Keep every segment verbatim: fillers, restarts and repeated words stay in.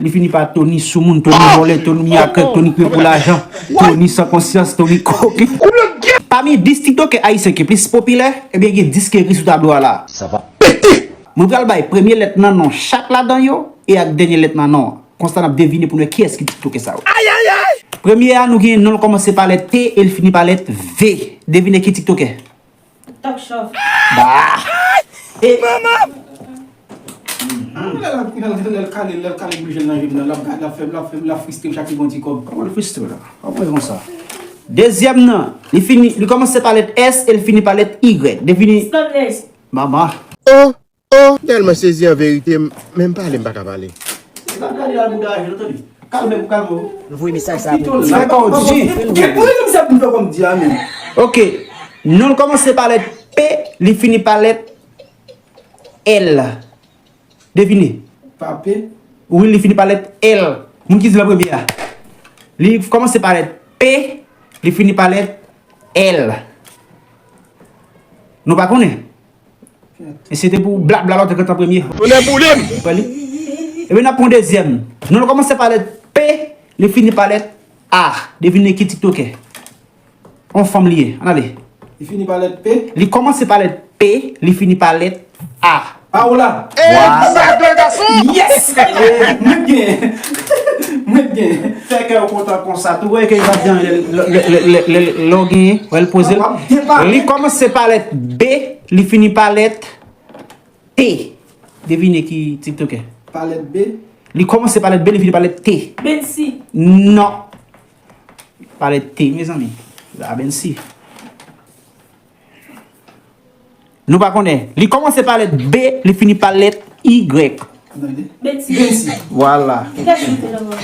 Li fini pa Tony Soumoun, Tony Vòlè, Tony Miyakrèk, Tony Kre pou lajan, Tony San Konsyans, Tony Koken. Pami dis tiktokè ayisyen ki plis popilè, ebyen gen dis ki ekri sou tablo a la. Sa va pete! Mwen pral bay premye lèt nan non chak ladan yo e ak dènye lèt nan non an. Konsa n ap devine pou n wè kiyès ki tiktokè sa yo. Premye a, nou gen non l kòmanse pa lèt T e l fini pa lèt V. Devine ki tiktokè. Talk show. Bah! E manman! Lè l kale, lè l kale boujen nan je m nan, l ap gade, l ap fè, l ap fè, l ap fristre m chak li gon ti kòb. Kòman l fristre la? Kòman l konsa? Dezyèm nan, li fini, li kòmanse pa lèt S e l fini pa lèt Y. Devine. Stanley. Manman. Oh, oh, tèlman sezi an verite, m, menm pale m pa ka pale. L ap gade la bouda aje, nou tande. Kalme w, kalme w. Nou voye mesaj sa pou li. Fè kò w di. Gen pou li misye ap vin fè kòm di a menm. Ok. Non l kòmanse pa lèt P, li fini pa lèt L. Devine. Pa P? Wi, li fini pa lèt L. Moun ki di l an premye a. Li kòmanse pa lèt P, li fini pa lèt L. Nou pa konnen? E se te pou blabla lòt gentan premye. Tonnè boule m! Wè li? Ebyen, n ap pran dezyèm. Non l kòmanse pa lèt P, li fini pa lèt A. Devine ki tiktokè. On fanm li ye. Ann ale. Li fini pa lèt P? Li kòmanse pa lèt P, li fini pa lèt A. Paola. Egzakteman, gason! Yes! Mwen t gen. Mwen t gen. Fè kè w kontan konsa. Tou wè ke l ap di lè, lè, lè, lè, lè, lè w genyen, wè l poze l. Li kòmanse pa lèt B, li fini pa lèt T. Devine ki tiktokè. Pa lèt B? Li kòmanse pa lèt B, li fini pa lèt T. Bensi. Non. Pa lèt T, mezanmi. A Bensi. Nou pa konnen. Li kòmanse pa lèt B, li fini pa lèt Y. Bensi. Bensi. Vwala. Li ka chante nan mwen.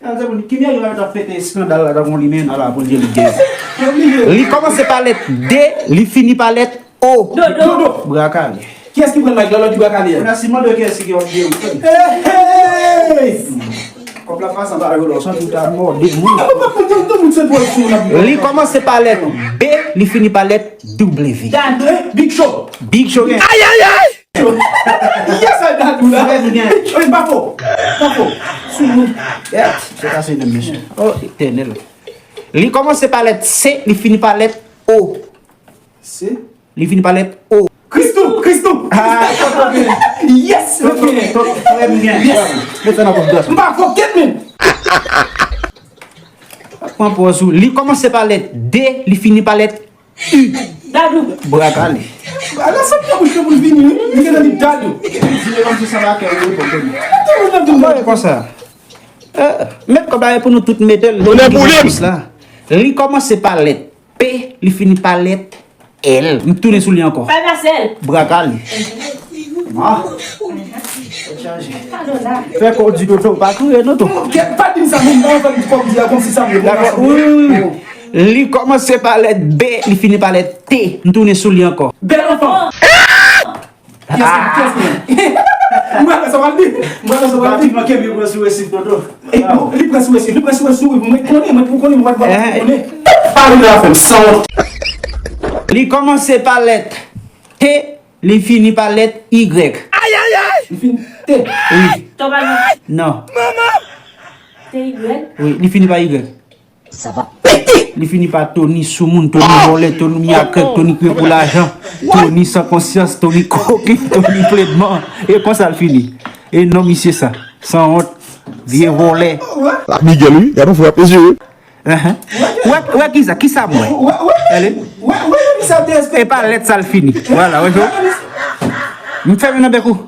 Al, se moun ki mèt la t ap fete eskandal la, t ap yon limen nan la pou l di li gen. Li kòmanse pa lèt D, li fini pa lèt O. Dodo. Dodo. Bra kale. Kiyès ki pran mic la, lòt di bra kale a? Mèsi, mande kiyès ki ap di. Hey, hey! Kòb la pase anba yo la, san tout a mò, de moun. Li kòmanse pa lèt B, li fini pa lèt W. Dadou. Big Show. Big Show gen. Ay, ay, ay! Yes, ay, Dadou la. Frè m gen. Big Show, pa fò. Pa fò. Sou nou. Yeah, se kase de mesye. Oh, Etènèl. Li kòmanse pa lèt C, li fini pa lèt O. C? Li fini pa lèt O. Christoo, Christoo. Ah. Yes, ok. Frè m gen. Yes. Met sa nan pòch dwèt. M pa fò, get men. Pran pòz ou. Li kòmanse pa lèt D, li fini pa lèt U. Dadou. Bra kale. Ala sa m te bouche pou l vini, wi. Li gentan di Dadou. Di li kòmsi sa pa kè ou, konprann. Konsa. Eh, met kòb la pou nou tout mete l. Tonnè boule m! Li kòmanse pa lèt P, li fini pa lèt L. M tounen sou li ankò. Pay Masèl. Bra kale. Ah. Fè kò di Toto, pa kriye non, Toto. Kèt, pa di m sa, moun nan fè m kòm di a, kòmsi sa vle. Dakò, wi, wi, wi. Li kòmanse pa lèt B, li fini pa lèt T. M tounen sou li ankò. Bèl anfan. Kiyès ki, kiyès ki? M wè sa w ap di. M wè sa w ap di. Batiman kenbe pran sou resif, Toto. E, bon, li pran sou resif, li pran sou resif, wi, mwen konnen, mwen pou konnen, mwen pa pou konnen. Pale nan afè m, sanwont. Li kòmanse pa lèt T, li fini pa lèt Y. Ay, ay, ay! Li fini T. Wi. Non. Manman! T Y? Wi, li fini pa Y. Sa va pete! Li fini pa Tony Soumoun, Tony Vòlè, Tony Miyakrèk, Tony Kre pou lajan, Tony San Konsyans, Tony Koken, Tony Pledman. E konsa l fini. E non misye sa. Sanwont, vye vòlè. Miguel, wi, gade yon frè ap jere. Wè, wè kisa, kisa m wè? Ale. E pa lèt sa l fini. Vwala, wè. M fèmen nan bèk ou.